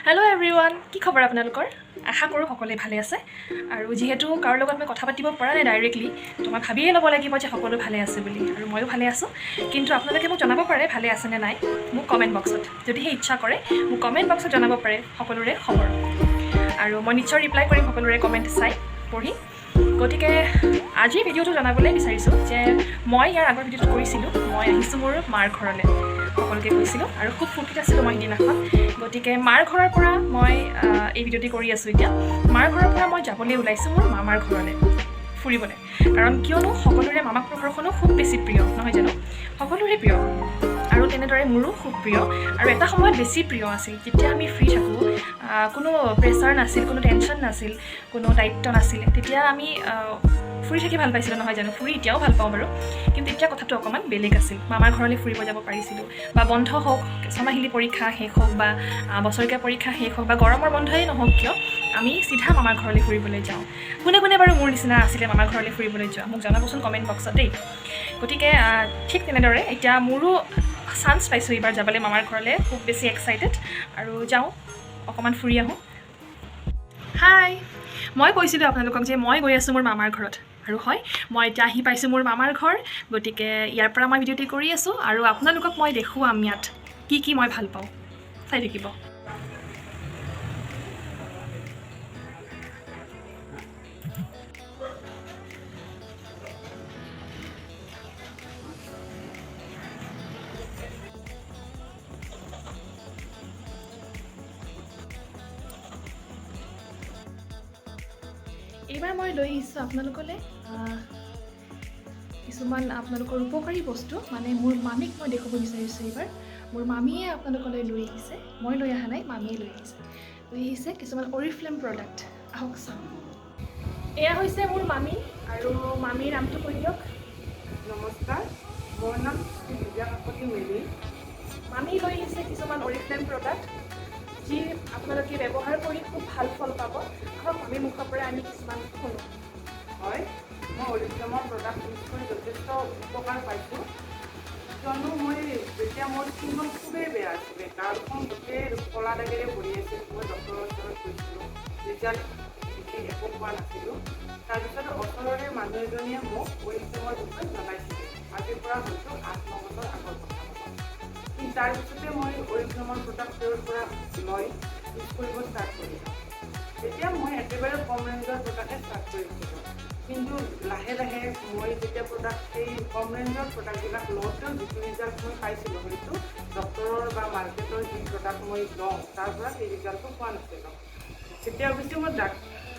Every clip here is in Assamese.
হেল্ল' এভৰিৱান, কি খবৰ আপোনালোকৰ? আশা কৰোঁ সকলোৱে ভালে আছে। আৰু যিহেতু কাৰো লগত মই কথা পাতিব পৰা নাই ডাইৰেক্টলি, তো মই ভাবিয়ে ল'ব লাগিব যে সকলো ভালে আছে বুলি, আৰু ময়ো ভালে আছোঁ। কিন্তু আপোনালোকে মোক জনাব পাৰে ভালে আছেনে নাই মোক কমেণ্ট বক্সত, যদিহে ইচ্ছা কৰে মোক কমেণ্ট বক্সত জনাব পাৰে সকলোৰে খবৰ, আৰু মই নিশ্চয় ৰিপ্লাই কৰিম সকলোৰে কমেণ্ট চাই পঢ়ি। গতিকে আজিৰ ভিডিঅ'টো জনাবলৈ বিচাৰিছোঁ যে মই ইয়াৰ আগৰ ভিডিঅ'টোত কৰিছিলোঁ, মই আহিছোঁ মোৰ মাৰ ঘৰলৈ, সকলোকে কৈছিলোঁ আৰু খুব ফূৰ্তিত আছিলোঁ মই সিদিনাখন। গতিকে মাৰ ঘৰৰ পৰা মই এই ভিডিঅ'টি কৰি আছোঁ এতিয়া। মাৰ ঘৰৰ পৰা মই যাবলৈ ওলাইছোঁ মোৰ মামাৰ ঘৰলৈ ফুৰিবলৈ, কাৰণ কিয়নো সকলোৰে মামাকৰ ঘৰখনো খুব বেছি প্ৰিয়, নহয় জানো? সকলোৰে প্ৰিয়, আৰু তেনেদৰে মোৰো খুব প্ৰিয়। আৰু এটা সময়ত বেছি প্ৰিয় আছিল যেতিয়া আমি ফ্ৰী থাকোঁ, কোনো প্ৰেছাৰ নাছিল, কোনো টেনশ্যন নাছিল, কোনো দায়িত্ব নাছিলে, তেতিয়া আমি ফুৰি থাকি ভাল পাইছিলোঁ, নহয় জানো? ফুৰি এতিয়াও ভাল পাওঁ বাৰু, কিন্তু তেতিয়া কথাটো অকণমান বেলেগ আছিল। মামাৰ ঘৰলৈ ফুৰিব যাব পাৰিছিলোঁ, বা বন্ধ হওক, ছমাহিলী পৰীক্ষা শেষ হওক বা বছৰেকীয়া পৰীক্ষা শেষ হওক বা গৰমৰ বন্ধই নহওক কিয়, আমি চিধা মামাৰ ঘৰলৈ ফুৰিবলৈ যাওঁ। কোনে কোনে বাৰু মোৰ নিচিনা আছিলে মামাৰ ঘৰলৈ ফুৰিবলৈ যোৱা, মোক জনাবচোন কমেণ্ট বক্সত দেই। গতিকে ঠিক তেনেদৰে এতিয়া মোৰো চান্স পাইছোঁ এইবাৰ যাবলৈ মামাৰ ঘৰলৈ, খুব বেছি এক্সাইটেড, আৰু যাওঁ অকণমান ফুৰি আহোঁ। হাই, মই কৈছিলোঁ আপোনালোকক যে মই গৈ আছোঁ মোৰ মামাৰ ঘৰত, আৰু হয়, মই এতিয়া আহি পাইছোঁ মোৰ মামাৰ ঘৰ। গতিকে ইয়াৰ পৰা মই ভিডিঅ'টি কৰি আছোঁ আৰু আপোনালোকক মই দেখুৱাম ইয়াত কি কি মই ভাল পাওঁ, চাই থাকিব। এইবাৰ মই লৈ আহিছোঁ আপোনালোকলৈ কিছুমান আপোনালোকৰ উপকাৰী বস্তু, মানে মোৰ মামীক মই দেখুৱাব বিচাৰিছোঁ এইবাৰ। মোৰ মামীয়ে আপোনালোকলৈ লৈ আহিছে, মই লৈ অহা নাই, মামীয়ে লৈ আহিছে কিছুমান অৰিফ্লেম প্ৰডাক্ট। আহক চাওঁ। এয়া হৈছে মোৰ মামী, আৰু মামীৰ নামটো কৈ দিয়ক। নমস্কাৰ, মোৰ নাম শ্ৰী বিজয়া কাকতি মেধি। মামী লৈ আহিছে কিছুমান অৰিফ্লেম প্ৰডাক্ট, যি আপোনালোকে ব্যৱহাৰ কৰি খুব ভাল ফল পাব। আহক মামীৰ মুখৰ পৰা আমি কিছুমান শুনো। হয়, মই অৰিফ্লেমৰ প্ৰডাক্ট ইউজ কৰি যথেষ্ট উপকাৰ পাইছোঁ। কিয়নো মই যেতিয়া মোৰ স্কিনখন খুবেই বেয়া আছিলে, গালখন গোটেই ক'লা দাগেৰে ভৰি আছিল, মই ডক্টৰৰ ওচৰত গৈছিলোঁ, ৰিজাল্ট বিশেষ একো পোৱা নাছিলোঁ। তাৰপিছত ওচৰৰে মানুহ এজনীয়ে মোক অৰিফ্লেমৰ বিষয়ে জনাইছিলে, আজিৰ পৰা হয়তো 8-9 বছৰ আগৰ কথা হ'ব। কিন্তু তাৰপিছতে মই অৰিফ্লেমৰ প্ৰডাক্ট তেওঁৰ পৰা লৈ ইউজ কৰিব ষ্টাৰ্ট কৰিলোঁ। তেতিয়া মই একেবাৰে কম ৰেঞ্জৰ প্ৰডাক্টে ষ্টাৰ্ট কৰিছিলোঁ, কিন্তু লাহে লাহে মই যেতিয়া প্ৰডাক্ট সেই কম ৰেঞ্জৰ প্ৰডাক্টবিলাক লওঁতেও যিটো ৰিজাল্ট মই পাইছিলোঁ, হয়তো ডক্টৰৰ বা মাৰ্কেটৰ যি প্ৰডাক্ট মই লওঁ তাৰ পৰা সেই ৰিজাল্টটো পোৱা নাছিলোঁ। তেতিয়া অৱশ্যে মই দাগ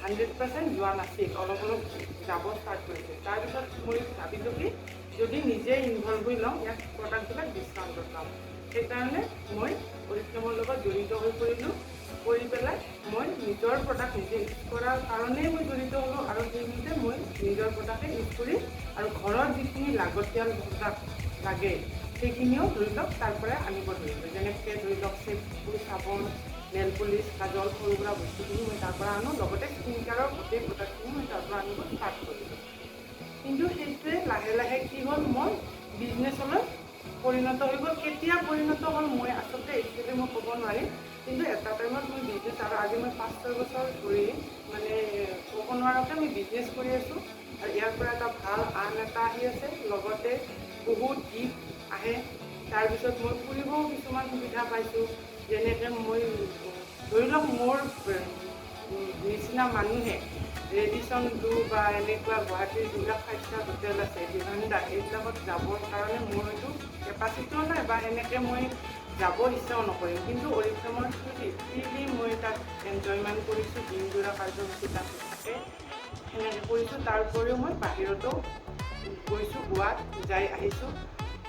100% যোৱা নাছিল, অলপ অলপ যাব ষ্টাৰ্ট কৰিছিল। তাৰপিছত মই ভাবিলোঁ কি যদি নিজে ইনভলভ হৈ লওঁ, ইয়াত প্ৰডাক্টবিলাক ডিছকাউণ্টত পাম। সেইকাৰণে মই অৰিফ্লেমৰ লগত জড়িত হৈ পৰিলোঁ। কৰি পেলাই মই নিজৰ প্ৰডাক্ট নিজে ইউজ কৰাৰ কাৰণেই মই জড়িত হ'লোঁ, আৰু সেইমতে মই নিজৰ প্ৰডাক্টে ইউজ কৰি আৰু ঘৰৰ যিখিনি লাগতিয়াল প্ৰডাক্ট লাগে সেইখিনিও ধৰি লওক তাৰ পৰাই আনিব ধৰিলোঁ। যেনেকৈ ধৰি লওক চেম্পু, চাবোন, নেল পলিচ, কাজল, সৰু সুৰা বস্তুখিনি মই তাৰ পৰা আনো। লগতে স্কিন কেয়াৰৰ গোটেই প্ৰডাক্টখিনি মই তাৰ পৰা আনিব ষ্টাৰ্ট কৰিলোঁ। কিন্তু সেইটোৱে লাহে লাহে কি হ'ল, মই বিজনেছলৈ পৰিণত হৈ গ'ল। কেতিয়া পৰিণত হ'ল মই আচলতে একচুৱেলি মই ক'ব নোৱাৰিম, কিন্তু এটা টাইমত মই বিজনেছ, আৰু আজি মই 5-6 বছৰ ধৰি মানে ক'ব নোৱাৰাকৈ মই বিজনেছ কৰি আছোঁ, আৰু ইয়াৰ পৰা এটা ভাল আৰ্ণ এটা আহি আছে, লগতে বহুত গিফ্ট আহে। তাৰপিছত মই ফুৰিবও কিছুমান সুবিধা পাইছোঁ। যেনেকৈ মই ধৰি লওক মোৰ নিচিনা মানুহে ৰেডিচন ব্লু বা এনেকুৱা গুৱাহাটীৰ যিবিলাক ফাইভ ষ্টাৰ হোটেল আছে, ভিভান্তা, এইবিলাকত যাবৰ কাৰণে মোৰ হয়তো কেপাচিটিও নাই বা সেনেকৈ মই যাব ইচ্ছাও নকৰিম। কিন্তু অৰিফ্লেমৰ থ্ৰুদি ফ্ৰীলি মই তাত এনজয়মেণ্ট কৰিছোঁ। দিনজোৰা কাৰ্যসূচী তাত থাকে, সেনেকৈ কৰিছোঁ। তাৰ উপৰিও মই বাহিৰতো গৈছোঁ, গোৱাত যাই আহিছোঁ।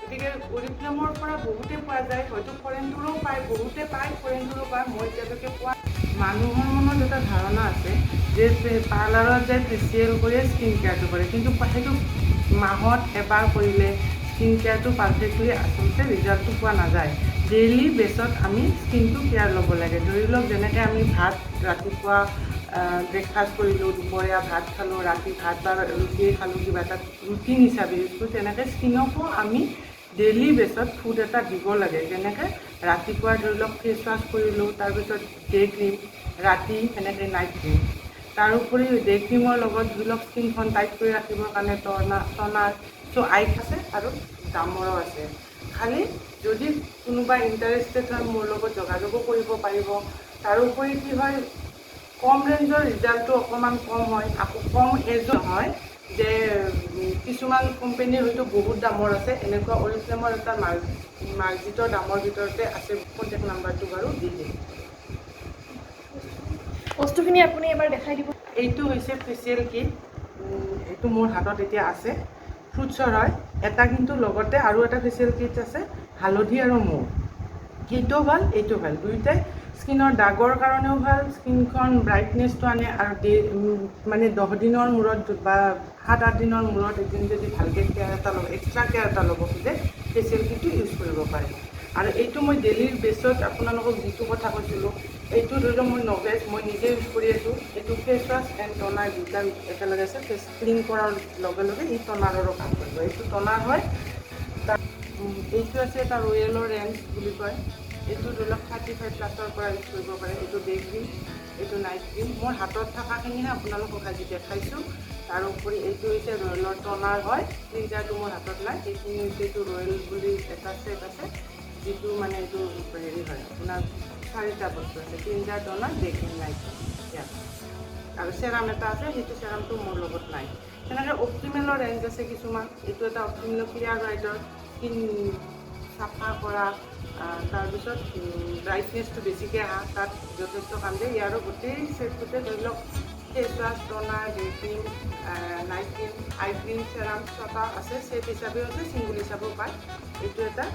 গতিকে অৰিফ্লেমৰ পৰা বহুতে পোৱা যায়, হয়তো ফৰেন টুৰো পায়, বহুতে পায়, ফৰেন টুৰো পায়, মই এতিয়ালৈকে পোৱা। মানুহৰ মনত এটা ধাৰণা আছে যে পাৰ্লাৰত যাই ফেচিয়েল কৰিয়ে স্কিন কেয়াৰটো কৰে, কিন্তু সেইটো মাহত এবাৰ কৰিলে স্কিন কেয়াৰটো পাৰফেক্টলি আচলতে ৰিজাল্টটো পোৱা নাযায়। ডেইলি বেছত আমি স্কিনটো কেয়াৰ ল'ব লাগে। ধৰি লওক যেনেকৈ আমি ভাত ৰাতিপুৱা ব্ৰেকফাষ্ট কৰিলোঁ, দুপৰীয়া ভাত খালোঁ, ৰাতি ভাত বা ৰুটিয়ে খালোঁ, কিবা এটা ৰুটিন হিচাপে ইউজ কৰোঁ, তেনেকৈ স্কিনকো আমি ডেইলি বেছত ফুড এটা দিব লাগে। যেনেকৈ ৰাতিপুৱা ধৰি লওক ফেচ ৱাছ কৰিলোঁ, তাৰপিছত ডে ক্ৰীম, ৰাতি সেনেকৈ নাইট ক্ৰীম। তাৰোপৰি ডে ক্ৰীমৰ লগত ধৰি লওক স্কিনখন টাইট কৰি ৰাখিবৰ কাৰণে টনাৰ। চ' আইক আছে আৰু দামৰো আছে। খালি যদি কোনোবা ইণ্টাৰেষ্টেড হয়, মোৰ লগত যোগাযোগো কৰিব পাৰিব। তাৰোপৰি কি হয়, কম ৰেঞ্জৰ ৰিজাল্টটো অকণমান কম হয়, আকৌ কম এজো হয় যে কিছুমান কোম্পেনীৰ হয়তো বহুত দামৰ আছে। এনেকুৱা অৰিফ্লেমৰ এটা মাৰ্জিত দামৰ ভিতৰতে আছে। কণ্টেক্ট নাম্বাৰটো বাৰু দি দিম। বস্তুখিনি আপুনি এবাৰ দেখাই দিব। এইটো হৈছে ফেচিয়েল কিট। এইটো মোৰ হাতত এতিয়া আছে। ফ্ৰুটছৰ হয় এটা, কিন্তু লগতে আৰু এটা ফেচিয়েল কিট আছে হালধি আৰু মৌ। সেইটোও ভাল, এইটো ভাল। দুয়োটাই স্কিনৰ দাগৰ কাৰণেও ভাল, স্কিনখন ব্ৰাইটনেছটো আনে। আৰু মানে 10 দিনৰ মূৰত বা 7-8 দিনৰ মূৰত এদিন যদি ভালকৈ কেয়াৰ এটা ল'ব, এক্সট্ৰা কেয়াৰ এটা ল'ব খোজে, ফেচিয়েল কিটটো ইউজ কৰিব পাৰে। আৰু এইটো মই ডেইলিৰ বেছত আপোনালোকক যিটো কথা কৈছিলোঁ, এইটো ধৰি লওক মই নভেজ, মই নিজে ইউজ কৰি আছোঁ। এইটো ফেচ ৱাছ এণ্ড টনাৰ দুটা একেলগে আছে। ফেচ ক্লিন কৰাৰ লগে লগে ই টনাৰৰো কাম কৰিব। এইটো টনাৰ হয়। এইটো আছে এটা ৰয়েলৰ ৰেঞ্জ বুলি কয়। এইটো ধৰি লওক 35 প্লাছৰ পৰা ইউজ কৰিব পাৰে। এইটো ডে ক্ৰীম, এইটো নাইট ক্ৰীম। মোৰ হাতত থকাখিনিহে আপোনালোকক আজি দেখাইছোঁ। তাৰোপৰি এইটো হৈছে ৰয়েলৰ টনাৰ হয়। ক্লিনজাৰটো মোৰ হাতত নাই। এইখিনি হৈছে, এইটো ৰয়েল বুলি এটা ছেট আছে, যিটো মানে এইটো হেৰি হয়, আপোনাৰ চাৰিটা বস্তু আছে: cleanser, toner, day cream, night cream ইয়াত। আৰু চেৰাম এটা আছে, সেইটো চেৰামটো মোৰ লগত নাই। তেনেকৈ অপ্টিমেলৰ ৰেঞ্জ আছে কিছুমান। এইটো এটা অপ্টিমেলৰ ক্লিয়াৰ হোৱাইটৰ স্কিন চাফা কৰা, তাৰপিছত ব্ৰাইটনেছটো বেছিকৈ আহা, তাত যথেষ্ট কাম দিয়ে। ইয়াৰো গোটেই ছেটটোতে ধৰি লওক face wash, toner, day cream, night cream, eye cream, serum ছটা আছে। ছেট হিচাপেও আছে, ছিংগুল হিচাপেও পায়। এইটো এটা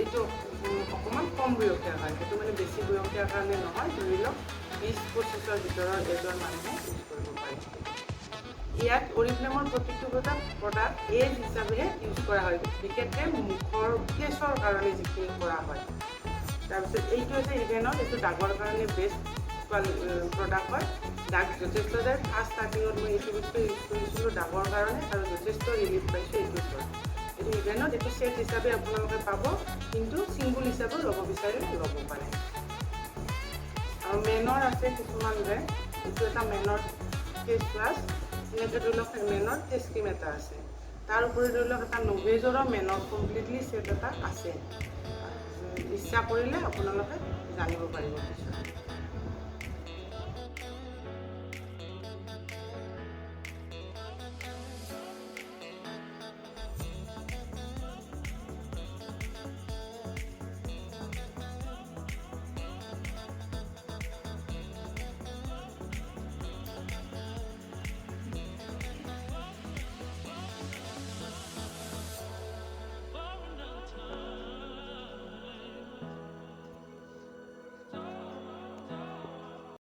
এইটো অকণমান কম বয়সীয়াৰ কাৰণে, সেইটো মানে বেছি বয়সীয়াৰ কাৰণে নহয়। ধৰি লওক 20-25ৰ ভিতৰৰ এজন মানুহে ইউজ কৰিব পাৰে। ইয়াত অৰিফ্লেমৰ প্ৰতিটো প্ৰডাক্ট এজ হিচাপেহে ইউজ কৰা হয়, বিশেষকৈ মুখৰ ফেচৰ কাৰণে যিখিনি কৰা হয়। তাৰপিছত এইটো হৈছে ইভেনৰ। এইটো দাগৰ কাৰণে বেষ্ট প্ৰডাক্ট হয়। দাগ যথেষ্ট যায়। ফাৰ্ষ্ট ষ্টাৰ্টিঙত মই এইটো বস্তু ইউজ কৰিছিলোঁ দাগৰ কাৰণে আৰু যথেষ্ট ৰিলিফ পাইছোঁ এইটোৰ পৰা। এইটো ইভেনত, এইটো ছেট হিচাপে আপোনালোকে পাব, কিন্তু ছিংগুল হিচাপেও ল'ব বিচাৰিলে ল'ব পাৰে। আৰু মেনৰ আছে কিছুমান ব্ৰেণ্ড। এইটো এটা মেনৰ ফেচ ৱাছ। এনেকৈ ধৰি লওক মেনৰ ফেচ ক্ৰীম এটা আছে। তাৰ উপৰি ধৰি লওক এটা নভেজৰো মেনৰ কমপ্লিটলি ছেট এটা আছে। ইচ্ছা কৰিলে আপোনালোকে জানিব পাৰিব পিছত।